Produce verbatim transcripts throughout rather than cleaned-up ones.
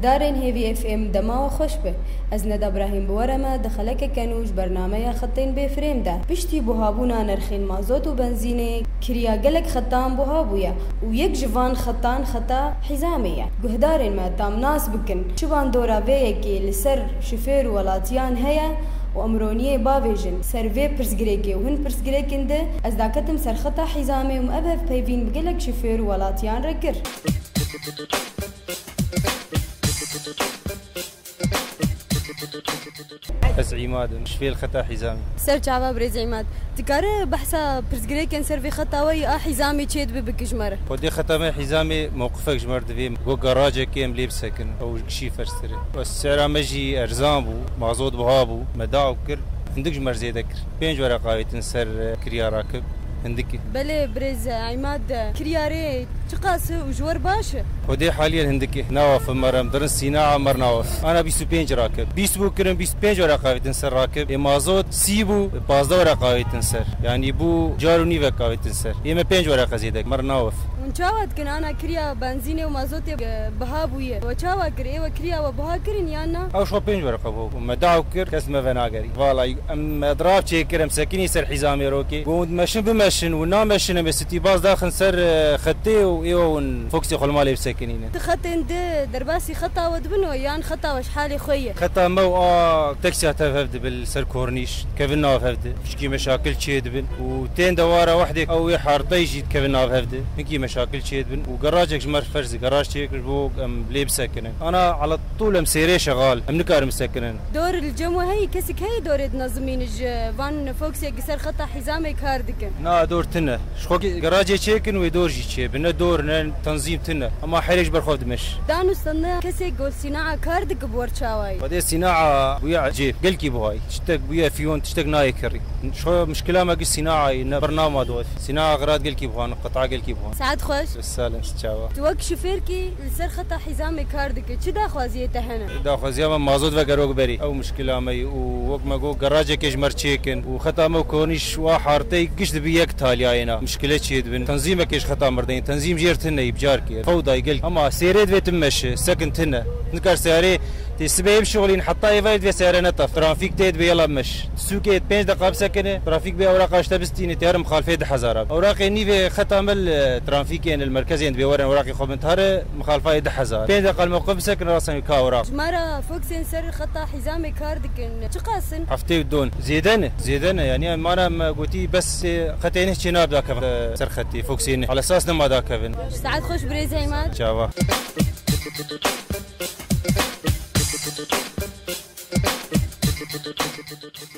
Darên Hêvî F M dema we xweş be. Ez Neda Brahîm bi we re me di xelekeke nû ji bernameya xetên bê firêm de. Piştî buhabûna nirxên mazot û benzînê, kiriya gelek xetan buha bûye û yek ji van xetan xeta hîzamê ye. Guhdarên me tam nas bikin, çi bandora vê yekê li ser şofêr û welatiyan heye û emroniyê bavêjin. Ser vê pirsgirêkê û hin pirsgirêkên di ez daketim ser xeta hîzamê û me ev hevpeyvîn bi gelek şofêr û welatiyan re kir. Ez Îmad im, şofêr xeta hîzamê. Ser çava birêz Îmad. Dikare behsa pirsgirêkên ser vê xeta we yî a hîzamê çê dibe bike ji me re? Xwedê xeta me hîzamê mewqifek ji me re divê. Got garajekê em lê bisekinin. Ew gişî ferstir e. Sera me jî erzan bû, mazot buha bû. Me daw kir, hindik ji me re zêde kir. Pênc wereqa avêtin ser, e, kirya rakib. Hindik e. Belê birêz Îmad, kirya rê çiqas e û ji we re baş e? Xwedê haliyen hindik e. Nawafim, me re em dirin sînaa, me re nawaf. Ana bîst û pênc rakib. Bîst bû kirin, bîst û pênc wereqa avêtin ser rakib. Ê mazot sî bû, pazdeh wereqa avêtin ser. Yanî bû car û nîvek avêtin ser. Ê me pênc wereqa zêde, me re nawaf. Hûn çawa dikin ana kirya benzînê û mazotê, e, biha bûye? We çawa kir? Ê we kirya we biha kirin yan na? Ew şo pênc wereqa bû. Me daw kir, kes me venagerî. Valay, em etraf çêkir, em sekinî ser hîzamê rokê. Got, meşin bimeşin û nameşin, em ê stîbaz daxin ser, e, xetê û ê hûn foksê xwe li malê bisekinînin. Di xetên di derbasî xeta we dibin we yan xeta we ji halê xwe ye? Xeta me û a teksiya tev hev dibe li ser kornîş, kevin nav hev di. Pişkî meşakil çê dibin û tên dewara wehdê ew ê hartey jî dikevin nav hev di. Hinkî meşakil çê dibin û garajek ji me re ferzî garaj çêkir bo em lê bisekinin. Ana ala tûl em sêrê şexal, em nikarin bisekinin. Dor li cem we heyî, kesek heyî dorê dinezimînin ji van foksê ki ser xeta hîzamê kar dikin? Na, dor tune. Ji xwe garajê çêkin wê dor jî çêbin. Ne dor, ne tenzîm tune. Ema herê ji ber xwe dimeş. Danûstan ne kesek gol sînaa kar dike bi wer çawayî? Xwedê sînaa bûye ecêb. Gelkî buhayî. Tiştek bûye fiyon, tiştek nayê kirî. Ji xwe mişkila me giş sînaayî, ne bernama dof. Sînaa xirat gelkî buhan, qeta gelkî buhan. Saet xweş. Salim, çawa? Tu wek şofêrkî li ser xeta hîzamê kar dike. Çi daxwaziyê te hene? Daxwaziya me mazot vegerok berî. Ew mişkila me yî û wek me got garajekê ji me re çêkin û xeta me û konîş wa hartey giş dibi yek taliyayê na. Mişkile çê dibin. Tenzîmekê ji xeta me re deyin. Tenzîm jêr tune yî bicar kê. Fewdayî gel. Ema sêrê divê tu meşi. Sekin tune. Nikar seyarê tê sibê bişixulîn heta êvarê divê seyare netef. Trafîk tê dibê yela meş. Sûkê pênc deqa bisekine, trafîk bê ewraqa ji te bistîne, tê herin mixalifê du hezar a. Ewraqê nîvê xeta me li trafîkên li merkezên dibê werin ewraqê xwe bin tare, mixalifayê du hezar. Pênc deqa li mewqif bisekine, rasen ka ewraq. Ji me re foksên ser xeta hîzamê kar dikin. Çiqas in? Heftê û don. Zêde ne. Zêde ne. Yanî em mana me gotî bes, e, xetê neh çê nabe dakevin, e, ser xetê foksê neh. Ala esas nema dakevin. Saet xweş birêz Îmad. Çava.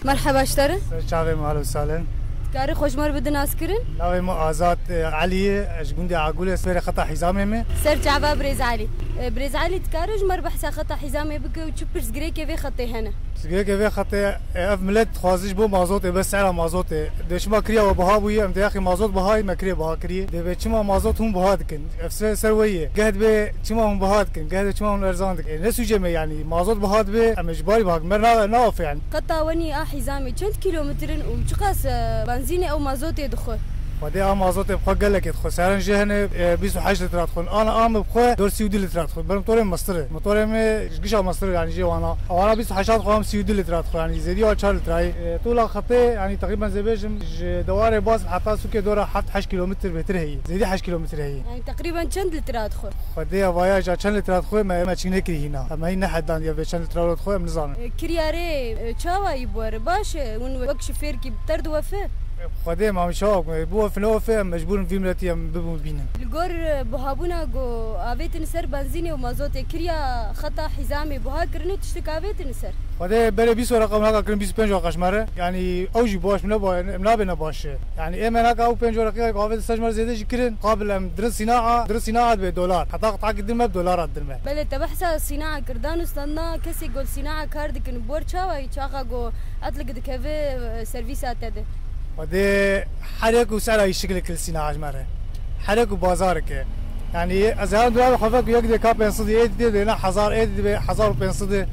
Merheba ji te re. Ser çavê me, ahlen û sahlen. Karê xwe ji me re bidin naskirin? Navê me Azad, e, Elî ye, ez ji gundê Agûlê, sibêrê xeta hîzamê me. Ser çava birêz Elî. E, birêz Elî, dikare ji me re behsa xeta hîzamê bike û çi pirsgirêkê vê xetê hene? Pirsgirêkê vê xetê, e, ev milet dixwaze ji bo mazotê, bes sehra mazotê. Dê çima kiriya we biha bûye, em dê yexî mazot bihayî, me kirê biha kiriye. Dê bê çima mazot hûn biha dikin? Ev ser, ser we ye. Geh dibê çima hûn biha dikin, geh dibê çima hûn erzan dikin. Ê, ne sûcê me yanî, mazot biha dibê, em ê ji barî biha dikin. Me na, naofe yanî. Xeta wenî a hîzamê çend kîlometr in û çiqas, e, benzînê ew mazotê dixwe? Xwedê a mazotê bi xwe gelekê dixwe. Seren jê hene, e, bîst û heşt lîtra dixwin. Ana a me bi xwe dor sî û du lîtra dixwe. Ber motorê mestir e. Motorê me ji gişa mestir e, yanî jê wana. Ewana bîst û heşt dixwe, em sî û du lîtra dixwe. Yanî zêdî wa çar lîtrayê. E, tûla xetê, yanî teqrîben zê bêjim, ji dewarê Baz heta sûkê dora heft heşt kîlometr bêtir heye. Zêdî heşt kîlometr heye. Yanî teqrîben çend lîtra dixwe? Xwedê evaya ja çend lîtra dixwe, me, me çîk nekirî hîna. Em hîn nehedandiye vê çend lîtra dixwe, em nizanin. E, kiryarê, e, çawa yî bi we re? Baş e, hûn wek şofêrkî bi ter diwefe? Xwedê, ma em çawa bikin? Biwefe newefe, em mecbûr in vî miletî em bibûn bînin. Li gor, e, buhabûna ku avêtin ser benzînê û mazotê, kirya xeta hîzamê buha kirine, tiştek avêtin ser? Xwedê berê bîst wereqa min haka kirin, bîst û pênc wereqa ji me re. Yanî ew jî baş, min neba-, em nabêne baş. Yanî ê me naka ew pênc wereqî avêtin ser ji me re zêde jî kirin. Qabil em dirin sînaa, dirin sînaa dibe dolar. Heta qitaki din me bi dolara din me. Belê, te behsa sînaa kir. Danûstan na kesê ku li sînaa kar dikin, bi wer çawa yî, çaxa ku etlik dikeve, e, servîsa te de? Xwedê herek û sera yî şikil kil sînaa ji me re. Herek û bazarek e. Yanî ez herin dura xwe vek yek dê ka pênc sed, ê dê dê ne hezar, ê dê dê hezar û pênc sed.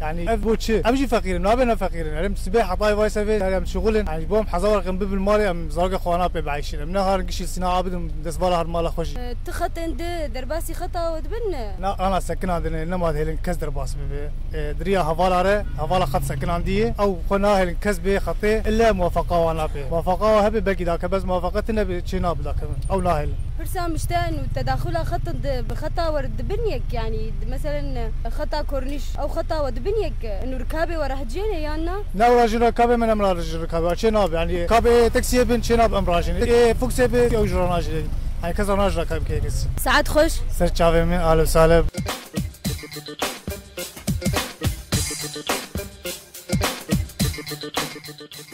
Yani ev bo çi? Em jî feqîr in, nabêne feqîr in. Em sibê hetayê vay sevê, yani em şixul in. Yani ji bo em heza werqin bibin malê, em zarokê xwe wana pê bieyşin. Em neharin gişî sîna bidin destvala her mala xwe jî. E, tu xetên di derbasî xeta we dibin ne? Na, ana sekinandine, nema dihêlin kes derbas bibe. E, di riya hevala re, hevala xet sekinandiye. Ew xwe nahêlin kes bê xetê, ille muwefeqa wan napê. Muwefeqa wa hebe belkî dake, bes muwefeqa tine be, çê nabe dake. Ew nahêlin. Pirsa min ji te, nû tedaxula xetin di, bi xeta we re dibin yek, yanî di, meselen, xeta kornîş, ew xeta we dibin yek, nû rikabê we re heciyê ne yan na? Ne, ew rajin rikabê min, em rajin rikabê, çê nabe, yanî kabê taksiyê bin çê nabe, em rajin. Ê fuksê be, ew ji re najin. Yanî kes re najin rikabê kes. Saet xweş. Ser çavê min, alo salem.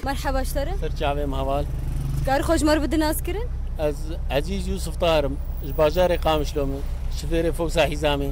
Merheba ji te re. Ser çavê me heval. Kar xwe ji me re bidin naskirin? Ez Ezîz Yusuf Tahir im. Ji bajarê Qamişlo me. Şifêrê Foksa Hîzamê.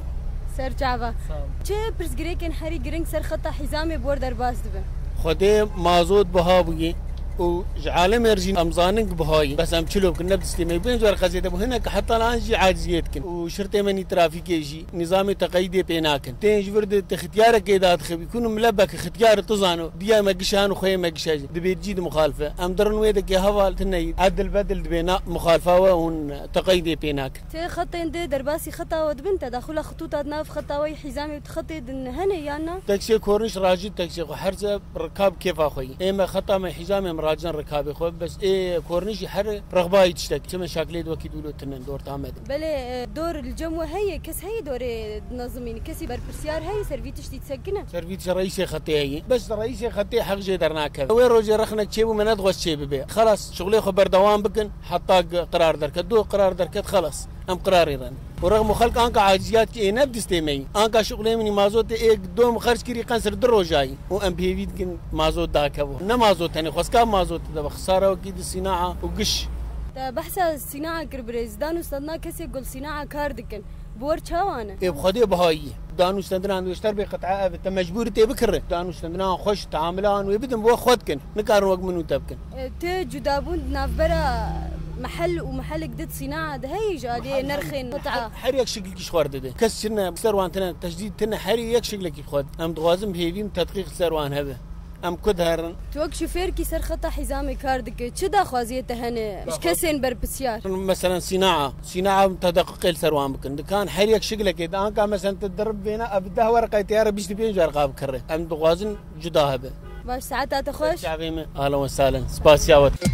Ser çava. Sağ ol. Çi pirsgirêkên herî giring ser xeta Hîzamê bi we re derbas dibin? Xwedê mazot biha bûye û ji alemê re jî em zanin ku biha ye. Bes em çilo bikin, ne bi destê me. Pênc wer qezê de bû. Hinek heta lan jî aciziyê dikin. Û şirtê me nî trafîkê jî nîzamê teqeyîdê pê nakin. Tên ji vir de te xityarekê dadixivî, kûn mile bek xityar tu zano, diya me gişan û xweyê me gişe jî. Dibê cî di muxalife. Em dirin wê dekê heval tine yî. Edil bedil dibê na muxalifa we hûn teqeyîdê pê nakin. Ti xetên di derbasî xeta we dibin, tedaxula xitûta di nav xeta we yî Hîzamê û di xetê din hene yan na? Teksê korniş racî teksê xwe her ze rikab kêfa xwe yî. Ê me xeta me Hîzamê em racin rikabê xwe, bes ê korniş jî her rexbayî tiştek. Çi meşakilê di wekî dûlo tinin, dor ta me din. Belê, e, dor li cem we heye, kes heye dorê dinezimîne, kesî berpirsiyar heye, ser vî tiştî disekine? Ser vî tiştî reîsê xetê heye. Bes reîsê xetê heq jê dernakeve. Wê rojê rexnek çêbû me nedixwest çêbibe. Xelas, şixulê xwe berdewam bikin, heta qirar derket. Do qirar derket, xelas. Em qirarê re ne. Û rexm û xelk anka aciziyat ki ê ne bi distê me yî. Anka şixulê min î mazotê ê dom xerc kirî qensir du roja yî. Û em bi hêvî dikin mazot dakeve. Ne mazot tenê, xwezka mazot de be. Xisara wekî di sînaa û giş. Te behsa sînaa kir birêz. Dan û standina kesê ku li sînaa kar dikin, bi wer çawa ne? Ê bi Xwedê bihayî ye. Dan û standina wê ji ter bê qit'a ev e. Te mecbûrî tê bikirre. Dan û standina xweş, teamila wan wê bidin, bi we xwe dikin. Nikarin wek min û te bikin. E, ti cudabûn di navbera mehel û mehelek di sînaa de heye ji aliyê nerxên qit'a? Her, her yek şikilkî ji xwe re dide. Kes çi ne, ser wan tine, tecdîd tine, her yek şikilekî xwe. Em dixwazin bi hêvî min tedqîq li ser wan hebe. Em ku diherin. Tu wek şofêrkî ser xeta Hîzamê kar dike, çi daxwaziyê te hene ji kesên berpisyar? Meselen sînaa. Sînaa em tedeqiqê li ser wan bikin. Dikan her yek şikilekê de anka meselen tu dirib vêna ev deh werqayê teyare bîst û pênc werqa bikirre. Em dixwazin cuda hebe. Baş, saeta te xweş. Çavê me. Ahlen ve sahlen. Spasiya we.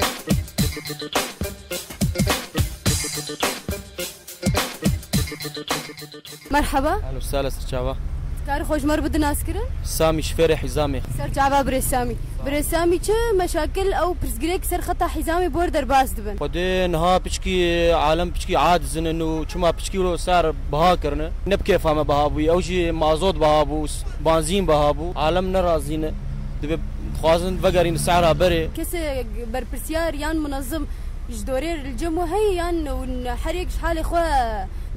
Merheba. Ahlen ve sahlen, ser çava. Kar xwe ji me re bidin naskirin? Samî, şifêrê Hîzamê. Ser çava birê Samî. Birê Samî, çi meşakil ew pirsgirêk ser xeta Hîzamê bi wer derbas dibin? Xwedê niha piçkî, alem piçkî aciz in û çima piçkî wilo ser biha kirine. Ne bi kêfa me biha bûye. Ew jî mazot biha bû, s-, banzîn biha bû. Alem nerazî ne. Dibe dixwazin vegerîn sehra berê. Kesê berpirsiyar yan munezim ji dorê li cem we heye yan hûn her yek ji halê xwe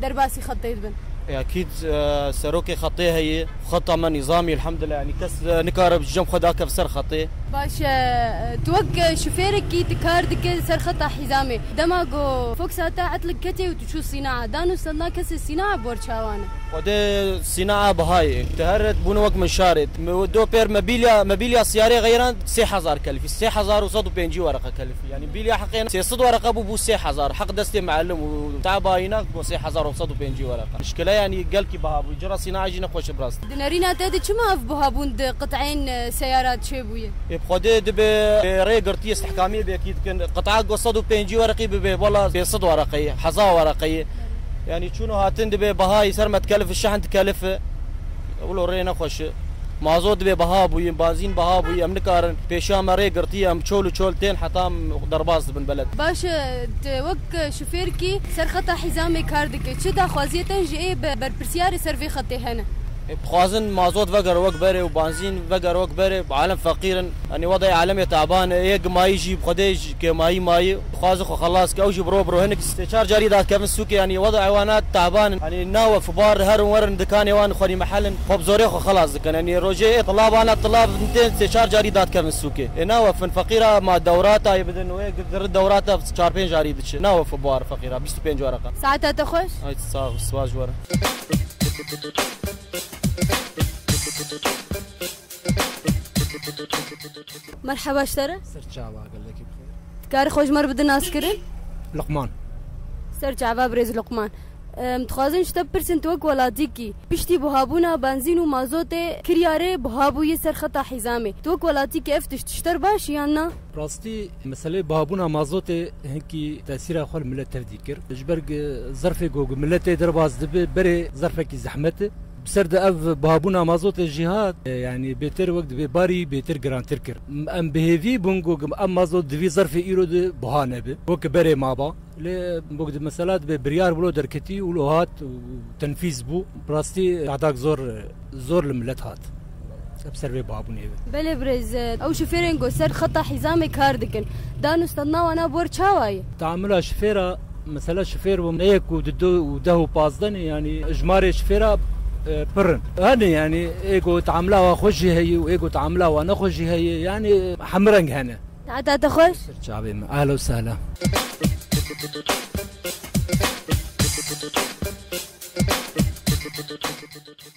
derbasî xetê dibin? E, ekîd, e, serokê xetê heye. Xeta me nîzamî elhamdulillah. Yanî kes, e, nikare ji cem xwe dakev ser xetê. Baş e, tu wek şofêrekî tu kar dike ser xeta Hîzamê. Dema ku Fox hate etlik ketê û tu çû sînaa. Dan û standina kesê sînaa bi wer çawa ne? Xwedê sînaa bihayê. Te her ret bûne wek min şarê. Me do pêr mebilya, mebilya siyarê xeyran sê hezar kelifî. Sê hezar û sed û pêncî wereqe kelifî. Yanî bilya heqê sê sed wereqe bû, bû sê hezar. Heq destê meelim û tabayîna go sê hezar û sed û pêncî wereqe. Mişkile yanî gelkî biha bû. Cira sînaa jî nexweş bi rast. Di nerîna te de çima ev buhabûn di qit'eyên, e, seyara çêbûye? Ê bi Xwedê dibe, e, rê girtiye, istihkamiyê bêkî dikin. Qit'a go sed û pêncî wereqî bibe, wela pê sed wereqeyê, hezar wereqeyê. Yanî çûn û hatin dibe, bahayî ser me dikelif, şehn dikelif. Wilo rê nexweş e. Mazot dibe baha bûye, bazîn baha bûye, em nikarin. Pêşiya me rê girtiye, em çol û çol tên heta em derbas dibin beled. Baş e, tu wek şofêrkî ser xeta Hîzamê kar dike. Çi daxwaziyê te ji ê be-, berpirsiyarê ser vê xetê hene? Ê, dixwazin mazot vegere wek berê û banzîn vegere wek berê. Alem feqîr in. Yanî wedayê alemê taban e. Yê gimayî jî bi Xwedê ji kêmayî mayî. Dixwazin xwe xelas ke. Ew jî bi ro bi ro hinek sê çar carî dakevin sûkê. Yanî wedayê wana taban in. Yanî nawefin bar herin werin dikanê wan xwerî mehel in. Xwe bi zorê xwe xelas dikin. Yanî rojê ê tilab ana tilab tên sê çar carî dadkevin sûkê. Ê nawefin feqîra ma dewrata yê bidin wê gir dewrata çar pênc carî diçe. Nawefin bar feqîra bîst û pênc wereqa. Saeta te xweş. Ay sağ ol, spas ji we re. Merheba ji te re. Ser çava, gelekî bi xêr. Dikarî xwe ji me re bidî naskirin? Luqman. Ser çava birêz Luqman. Em, dixwazin ji te bipirsin, tu wek welatîkî, piştî buhabûna benzîn û mazotê kiryarê buha bûyî ser xeta hîzamê. Tu wek welatîkî ev tişt ji te re baş e yan na? Rastî, meselê buhabûna mazotê hinkî tesîra xwe li milet tevdî kir. Ji ber ku zerfê ku miletê derbas dibe, berê zerfekî zehmet e. Bi ser de ev buhabûna mazotê jî hat, e, yanî bêtir wek dibê barî bêtir girantir kir. Em bi hêvî bûn ku em mazot di vî zerfê îro de buha nebe. Wek berê maba. Lê wek di mesela dibê biryar wilo derketî, wilo hat û tenfîz bû. Bi rastî tehdak zor, zor li milet hat. Bi ser vê buhabûnê ve. Belê birêz, ew şofêrên ku ser xeta hîzamê kar dikin, dan û standina wana bor çawa ye? Teamula şofêra, mesela şofêr bû, ne yek û du û deh û pazdeh ne, yanî jimarê şofêra, e, pir in. Hene yanî, ê ku teamula wa xwe jî heye û ê ku teamula wa nexwe jî heye, yanî hemreng hene. Saeta te xweş. Ser çavê me. Ehla û sehla.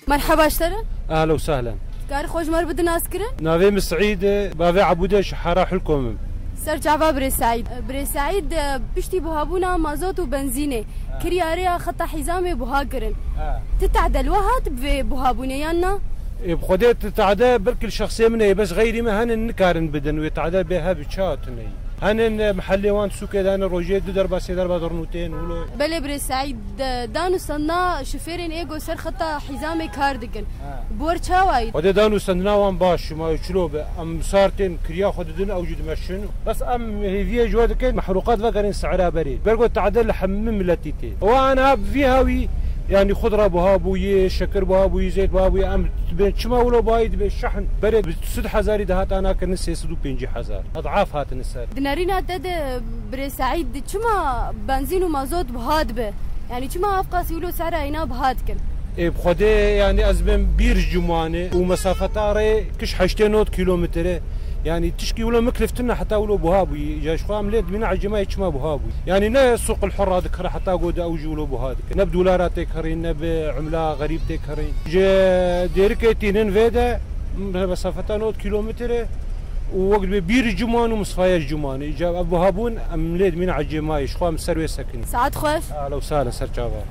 Merheba ji te re. Ehla û sehla. Dikarî xwe ji me re bidî naskirin? Navê min Seîd e, bavê Ebûdê, ji Hera Hulkom im. Ser çava birêz Seîd. Birêz Seîd, piştî buhabûna mazot û benzînê, ha, kiryarê ya xeta hîzamê buha kirin. Ha. Ti tehde li we hat bi vê buhabûnê yan na? Ê, bi Xwedê ti tehde belkî li şexsê min heye, bes xeyrî me hene nikarin bidin, wê tehde bê hebi çawa tune yî. Hene, e, mihellê wan sûkê de hene rojê du derba sê derba dirin û tên wilo. Belê birêz Seîd, de, dan û standina şofêrên ê ku ser xeta hîzamê kar dikin. Ha. Bor çawa yî? Xwedê dan û standina wan baş, şima çilo be. Em sar tên kiriya xwe didin, ew jî dimeşin. Bes em hêviyê ji we dikin, mehrûqat vegerin sehra berê. Ber ku tehde li hemî miletî tê. Ew aniha bi vî hawî, yanî xudra buha bûyê, şekir buha bûyî, zeyt buha bûyî, em dibên çima wilo buhayî dibe şehn berê bi sed hezarî dihata nakirin sê sed û pêncî hezar. Ed'af hatine ser. Di nerîna te de birê Seîd, çima benzîn û mazot buha dibe? Yanî çima ev qasî wilo sehra îna buha dikin? Ê, bi Xwedê, yanî ez bên bîr ji Cumane û mesafeta rê kiş heştê not kîlometre. Yanî tişkî wilo mikliftin heta wilo buha bûyî. Ya ji xwe em lê dimîne ecêma yê çima buha bûyî. Yanî ne Sûq el Hurra dikire heta go de ew jî wilo buha dike. Ne bi dolara tê kirîn, ne bi umla xerîb tê kirîn. Ji Dêrikê tînin vê de mesafeta not kîlometre û wek dibê bîr ji Cuman û misfaya ji Cumanê. Îca ev buha bûn em lê dimîne ecêma yê. Ji xwe em ser wê sekinî. Saet xweş. Ehla û sehla ser çava.